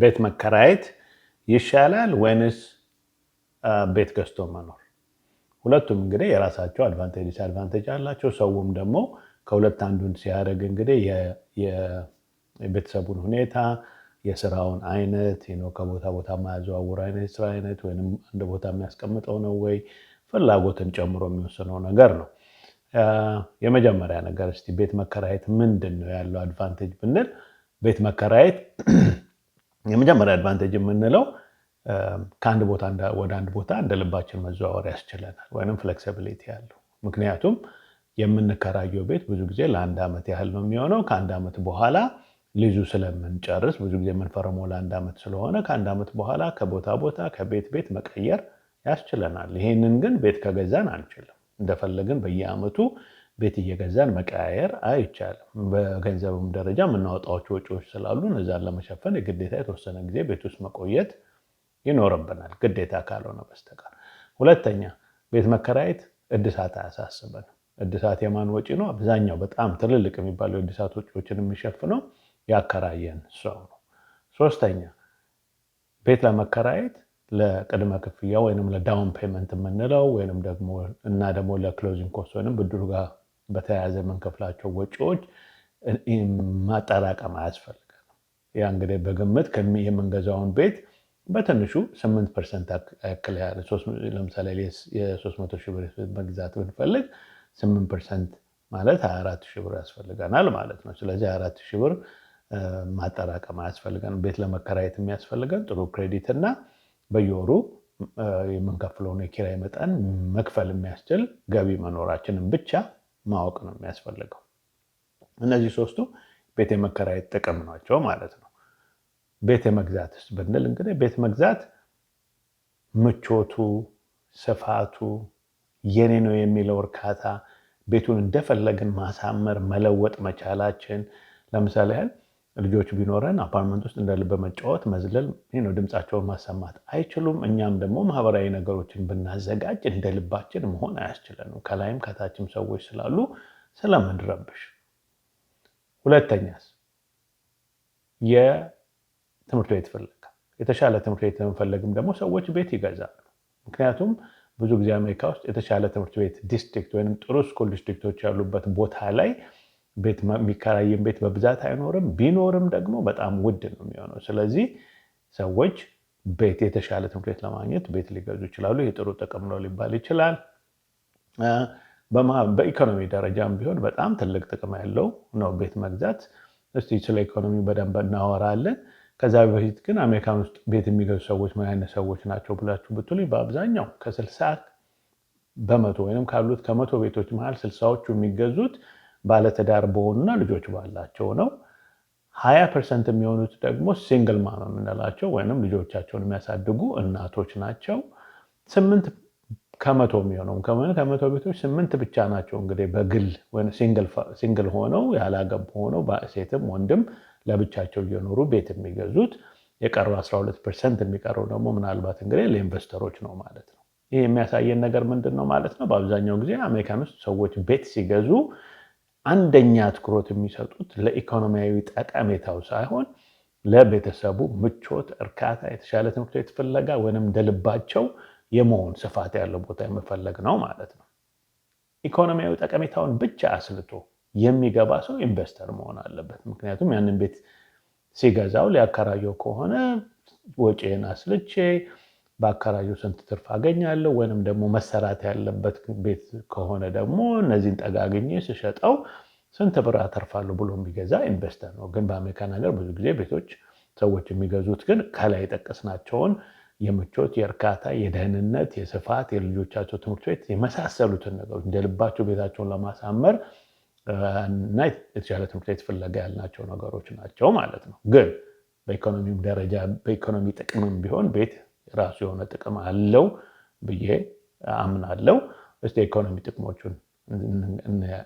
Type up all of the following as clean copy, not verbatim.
ቤት መከራየት ይሻላል ወይንስ ቤት ገዝቶ መኖር? ሁለቱም እንግዲህ የራሳቸው advantage disadvantage አላቸው። ሰውም ደግሞ ከሁለት አንዱን ሲያደርግ እንግዲህ የቤተሰቡን ሁኔታ፣ የስራውን አይነት፣ ከቦታ ቦታ የማያዘዋውር አይነት የስራ አይነት ወይም አንድ ቦታ የሚያስቀምጠው ነው ወይ፣ ፍላጎትን ጨምሮ የሚወስነው ነገር ነው። የመጀመሪያ ነገር እስቲ ቤት መከራየት ምንድን ነው ያለው advantage ብንል፣ ቤት መከራየት የመጀመሪያ advantage የምንለው ከአንድ ቦታ ወደ አንድ ቦታ እንደ ልባችን መዘዋወር ያስችለናል፣ ወይም flexibility ያለው። ምክንያቱም የምንከራየው ቤት ብዙ ጊዜ ለአንድ ዓመት ያህል ነው የሚሆነው። ከአንድ ዓመት በኋላ ሊዙ ስለምንጨርስ፣ ብዙ ጊዜ የምንፈርመው ለአንድ ዓመት ስለሆነ፣ ከአንድ ዓመት በኋላ ከቦታ ቦታ ከቤት ቤት መቀየር ያስችለናል። ይሄንን ግን ቤት ከገዛን አንችልም። እንደፈለግን በየዓመቱ ቤት እየገዛን መቀያየር አይቻልም። በገንዘብም ደረጃ የምናወጣቸው ወጪዎች ስላሉ እነዛን ለመሸፈን የግዴታ የተወሰነ ጊዜ ቤት ውስጥ መቆየት ይኖርብናል፣ ግዴታ ካልሆነ በስተቀር። ሁለተኛ፣ ቤት መከራየት እድሳት አያሳስበንም። እድሳት የማን ወጪ ነው? አብዛኛው በጣም ትልልቅ የሚባሉ የእድሳት ወጪዎችን የሚሸፍነው ያከራየን ሰው ነው። ሶስተኛ፣ ቤት ለመከራየት ለቅድመ ክፍያ ወይንም ለ down payment የምንለው ወይንም ደግሞ እና ደግሞ ለ closing cost ወይንም ብድሩ ጋር በተያያዘ የምንከፍላቸው ወጪዎች ማጠራቀም አያስፈልገንም። ያ እንግዲህ በግምት የምንገዛውን ቤት በትንሹ 8% ያክል፣ ለምሳሌ የ300 ሺህ ብር መግዛት ብንፈልግ 8% ማለት 24 ሺህ ብር ያስፈልገናል ማለት ነው። ስለዚህ 24 ሺህ ብር ማጠራቀም አያስፈልገንም። ቤት ለመከራየት የሚያስፈልገን ጥሩ credit እና በየወሩ የምንከፍለውን የኪራይ መጠን መክፈል የሚያስችል ገቢ መኖራችንን ብቻ ማወቅ ነው የሚያስፈልገው። እነዚህ ሶስቱ ቤት የመከራየት ጥቅም ናቸው ማለት ነው። ቤት የመግዛትስ ብንል እንግዲህ ቤት መግዛት ምቾቱ፣ ስፋቱ፣ የኔ ነው የሚለው እርካታ፣ ቤቱን እንደፈለግን ማሳመር መለወጥ መቻላችን፣ ለምሳሌ ያህል ልጆች ቢኖረን አፓርትመንት ውስጥ እንደ ልብ መጫወት፣ መዝለል፣ ድምፃቸውን ማሰማት አይችሉም። እኛም ደግሞ ማህበራዊ ነገሮችን ብናዘጋጅ እንደ ልባችን መሆን አያስችለንም። ከላይም ከታችም ሰዎች ስላሉ ስለምንረብሽ። ሁለተኛስ የትምህርት ቤት ፍለጋ። የተሻለ ትምህርት ቤት ለመፈለግም ደግሞ ሰዎች ቤት ይገዛሉ። ምክንያቱም ብዙ ጊዜ አሜሪካ ውስጥ የተሻለ ትምህርት ቤት district ወይም ጥሩ school district ኦች ያሉበት ቦታ ላይ ቤት የሚከራይም ቤት በብዛት አይኖርም። ቢኖርም ደግሞ በጣም ውድ ነው የሚሆነው። ስለዚህ ሰዎች ቤት የተሻለ ትምህርት ቤት ለማግኘት ቤት ሊገዙ ይችላሉ። ይህ ጥሩ ጥቅም ነው ሊባል ይችላል። በኢኮኖሚ ደረጃም ቢሆን በጣም ትልቅ ጥቅም ያለው ነው ቤት መግዛት። እስቲ ስለ ኢኮኖሚ በደንብ እናወራለን። ከዛ በፊት ግን አሜሪካን ውስጥ ቤት የሚገዙ ሰዎች ምን አይነት ሰዎች ናቸው ብላችሁ ብትሉኝ፣ በአብዛኛው ከ60% ወይም ካሉት ከ100 ቤቶች መሀል 60ዎቹ የሚገዙት ባለትዳር በሆኑና ልጆች ባላቸው ነው። 20% የሚሆኑት ደግሞ single mom የምንላቸው ወይም ልጆቻቸውን የሚያሳድጉ እናቶች ናቸው። 8% የሚሆነው፣ ከ100 ቤቶች 8 ብቻ ናቸው እንግዲህ በግል single ሆነው፣ ያላገቡ ሆነው፣ ሴትም ወንድም ለብቻቸው እየኖሩ ቤት የሚገዙት። የቀረው 12% የሚቀረው ደግሞ ምናልባት እንግዲህ ለ investor ኦች ነው ማለት ነው። ይህ የሚያሳየን ነገር ምንድን ነው ማለት ነው? በአብዛኛው ጊዜ አሜሪካን ውስጥ ሰዎች ቤት ሲገዙ አንደኛ ትኩረት የሚሰጡት ለኢኮኖሚያዊ ጠቀሜታው ሳይሆን ለቤተሰቡ ምቾት፣ እርካታ፣ የተሻለ ትምህርት ቤት ፍለጋ ወይንም እንደልባቸው የመሆን ስፋት ያለው ቦታ የመፈለግ ነው ማለት ነው። ኢኮኖሚያዊ ጠቀሜታውን ብቻ አስልቶ የሚገባ ሰው investor መሆን አለበት። ምክንያቱም ያንን ቤት ሲገዛው ሊያከራየው ከሆነ ወጪን አስልቼ በአከራዩ ስንት ትርፍ አገኛለሁ፣ ወይንም ደግሞ መሰራት ያለበት ቤት ከሆነ ደግሞ እነዚህን ጠጋግኜ ስሸጠው ስንት ብር አተርፋለሁ ብሎ የሚገዛ investor ነው። ግን በአሜሪካን ሀገር ብዙ ጊዜ ቤቶች ሰዎች የሚገዙት ግን ከላይ የጠቀስናቸውን የምቾት፣ የእርካታ፣ የደህንነት፣ የስፋት፣ የልጆቻቸው ትምህርት ቤት የመሳሰሉትን ነገሮች፣ እንደልባቸው ቤታቸውን ለማሳመር እና የተሻለ ትምህርት ቤት ፍለጋ ያልናቸው ነገሮች ናቸው ማለት ነው። ግን በኢኮኖሚም ደረጃ በኢኮኖሚ ጥቅምም ቢሆን ቤት የራሱ የሆነ ጥቅም አለው ብዬ አምናለሁ። እስቲ የኢኮኖሚ ጥቅሞቹን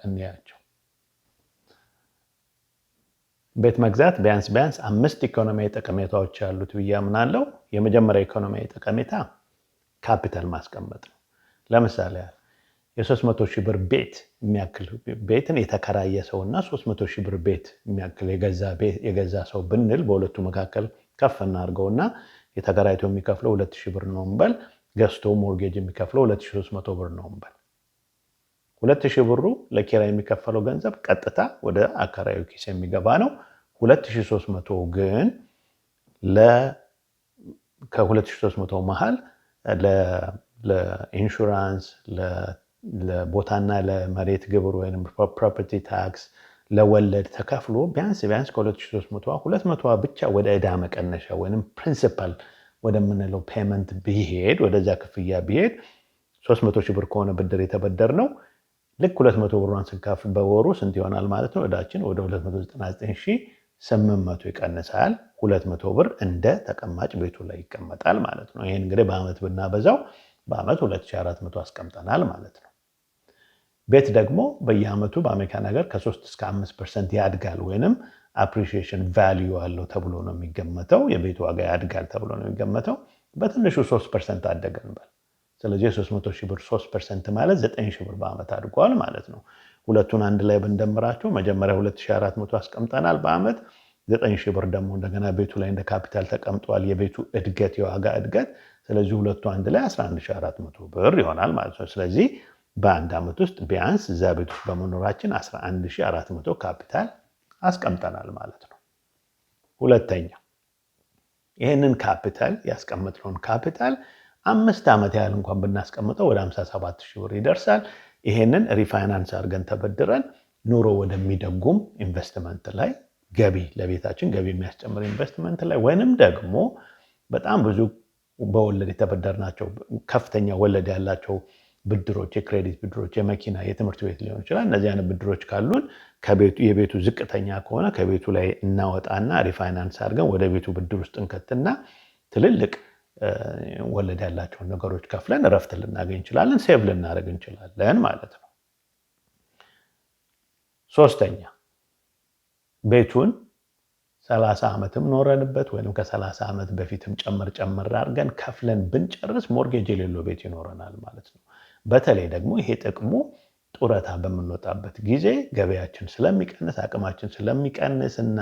እንያቸው። ቤት መግዛት ቢያንስ ቢያንስ አምስት ኢኮኖሚያዊ ጠቀሜታዎች ያሉት ብዬ አምናለሁ። የመጀመሪያ ኢኮኖሚያዊ ጠቀሜታ ካፒታል ማስቀመጥ ነው። ለምሳሌ የ300 ሺህ ብር ቤት የሚያክል ቤትን የተከራየ ሰው እና 300 ሺህ ብር ቤት የሚያክል የገዛ ሰው ብንል በሁለቱ መካከል ከፍ እናድርገውና የተከራይቶ የሚከፍለው 2000 ብር ነው እንበል፣ ገዝቶ mortgage የሚከፍለው 2300 ብር ነው እንበል። 2000 ብሩ ለኪራይ የሚከፈለው ገንዘብ ቀጥታ ወደ አከራዩ ኪስ የሚገባ ነው። 2300 ግን ከ2300 መሃል ለኢንሹራንስ፣ ለቦታና ለመሬት ግብር ወይም property tax፣ ለወለድ ተከፍሎ ቢያንስ ቢያንስ ከ2300 200 ብቻ ወደ ዕዳ መቀነሻ ወይም principal ወደምንለው payment ቢሄድ፣ ወደዛ ክፍያ ቢሄድ፣ 300 ሺህ ብር ከሆነ ብድር የተበደርነው ልክ 200 ብሯን ስንከፍል በወሩ ስንት ይሆናል ማለት ነው? ዕዳችን ወደ 299,800 ይቀንሳል። 200 ብር እንደ ተቀማጭ ቤቱ ላይ ይቀመጣል ማለት ነው። ይህን እንግዲህ በአመት ብናበዛው በአመት 2400 አስቀምጠናል ማለት ነው። ቤት ደግሞ በየአመቱ በአሜሪካን ሀገር ከ3 እስከ 5% ያድጋል ወይንም appreciation value አለው ተብሎ ነው የሚገመተው። የቤት ዋጋ ያድጋል ተብሎ ነው የሚገመተው። በትንሹ 3% አደገ እንበል። ስለዚህ የ300 ሺህ ብር 3% ማለት 9 ሺህ ብር በአመት አድጓል ማለት ነው። ሁለቱን አንድ ላይ ብንደምራቸው መጀመሪያ 2400 አስቀምጠናል በአመት፣ 9 ሺህ ብር ደግሞ እንደገና ቤቱ ላይ እንደ ካፒታል ተቀምጧል፣ የቤቱ እድገት፣ የዋጋ እድገት። ስለዚህ ሁለቱ አንድ ላይ 11,400 ብር ይሆናል ማለት ነው። ስለዚህ በአንድ ዓመት ውስጥ ቢያንስ እዛ ቤት ውስጥ በመኖራችን 11,400 ካፒታል አስቀምጠናል ማለት ነው። ሁለተኛ፣ ይህንን ካፒታል፣ ያስቀመጥነውን ካፒታል 5 ዓመት ያህል እንኳን ብናስቀምጠው ወደ 57 ሺህ ብር ይደርሳል። ይሄንን refinance አድርገን ተበድረን ኑሮ ወደሚደጉም ኢንቨስትመንት ላይ፣ ገቢ ለቤታችን ገቢ የሚያስጨምር ኢንቨስትመንት ላይ ወይንም ደግሞ በጣም ብዙ በወለድ የተበደርናቸው ከፍተኛ ወለድ ያላቸው ብድሮች፣ የ credit ብድሮች፣ የመኪና፣ የትምህርት ቤት ሊሆን ይችላል። እነዚህ አይነት ብድሮች ካሉን ከቤቱ የቤቱ ዝቅተኛ ከሆነ ከቤቱ ላይ እናወጣና refinance አድርገን ወደ ቤቱ ብድር ውስጥ እንከትና ትልልቅ ወለድ ያላቸውን ነገሮች ከፍለን እረፍት ልናገኝ እንችላለን፣ save ልናደርግ እንችላለን ማለት ነው። ሶስተኛ፣ ቤቱን 30 ዓመትም ኖረንበት ወይም ከ30 ዓመት በፊትም ጨመር ጨመር አድርገን ከፍለን ብንጨርስ mortgage የሌለው ቤት ይኖረናል ማለት ነው። በተለይ ደግሞ ይሄ ጥቅሙ ጡረታ በምንወጣበት ጊዜ ገቢያችን ስለሚቀንስ፣ አቅማችን ስለሚቀንስ እና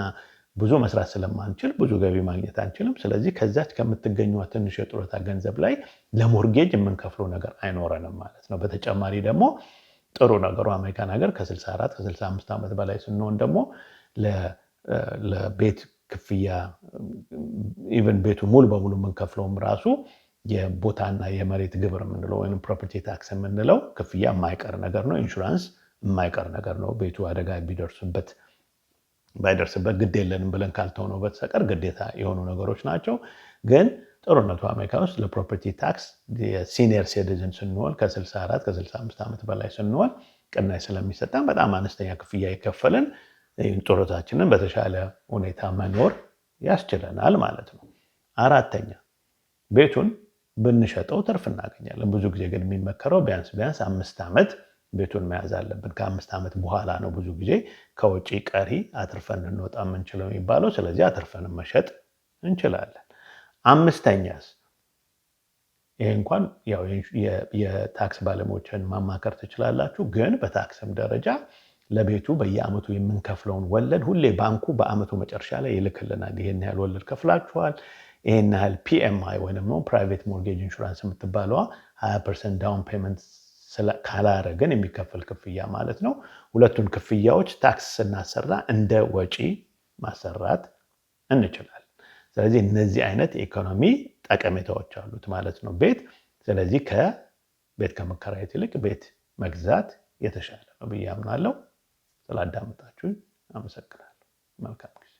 ብዙ መስራት ስለማንችል ብዙ ገቢ ማግኘት አንችልም። ስለዚህ ከዛች ከምትገኘዋ ትንሽ የጡረታ ገንዘብ ላይ ለ mortgage የምንከፍለው ነገር አይኖረንም ማለት ነው። በተጨማሪ ደግሞ ጥሩ ነገሩ አሜሪካን ሀገር ከ64 ከ65 ዓመት በላይ ስንሆን ደግሞ ለቤት ክፍያ even ቤቱ ሙሉ በሙሉ የምንከፍለውም ራሱ የቦታና የመሬት ግብር የምንለው ወይም property tax የምንለው ክፍያ የማይቀር ነገር ነው። ኢንሹራንስ የማይቀር ነገር ነው። ቤቱ አደጋ ቢደርስበት ባይደርስበት ግድ የለንም ብለን ካልተውነው በስተቀር ግዴታ የሆኑ ነገሮች ናቸው። ግን ጥሩነቱ አሜሪካ ውስጥ ለ property tax የ senior citizen ስንሆን፣ ከ64 ከ65 ዓመት በላይ ስንሆን ቅናሽ ስለሚሰጠን በጣም አነስተኛ ክፍያ እየከፈልን ጡረታችንን በተሻለ ሁኔታ መኖር ያስችለናል ማለት ነው። አራተኛ፣ ቤቱን ብንሸጠው ትርፍ እናገኛለን። ብዙ ጊዜ ግን የሚመከረው ቢያንስ ቢያንስ 5 ዓመት ቤቱን መያዝ አለብን። ከ5 ዓመት በኋላ ነው ብዙ ጊዜ ከወጪ ቀሪ አትርፈን ልንወጣ የምንችለው የሚባለው። ስለዚህ አትርፈን መሸጥ እንችላለን። አምስተኛስ፣ ይሄ እንኳን ያው የ tax ባለሙያዎችን ማማከር ትችላላችሁ። ግን በ tax ም ደረጃ ለቤቱ በየዓመቱ የምንከፍለውን ወለድ ሁሌ ባንኩ በዓመቱ መጨረሻ ላይ ይልክልናል። ይሄን ያህል ወለድ ከፍላችኋል፣ ይሄን ያህል PMI ወይም ደግሞ private mortgage insurance የምትባለዋ 20% down payment ካላረግን የሚከፈል ክፍያ ማለት ነው። ሁለቱን ክፍያዎች tax ስናሰራ እንደ ወጪ ማሰራት እንችላለን። ስለዚህ እነዚህ አይነት የኢኮኖሚ ጠቀሜታዎች አሉት ማለት ነው ቤት። ስለዚህ ከቤት ከመከራየት ይልቅ ቤት መግዛት የተሻለ ነው ብዬ አምናለሁ። ስላዳመጣችሁኝ አመሰግናለሁ። መልካም ጊዜ።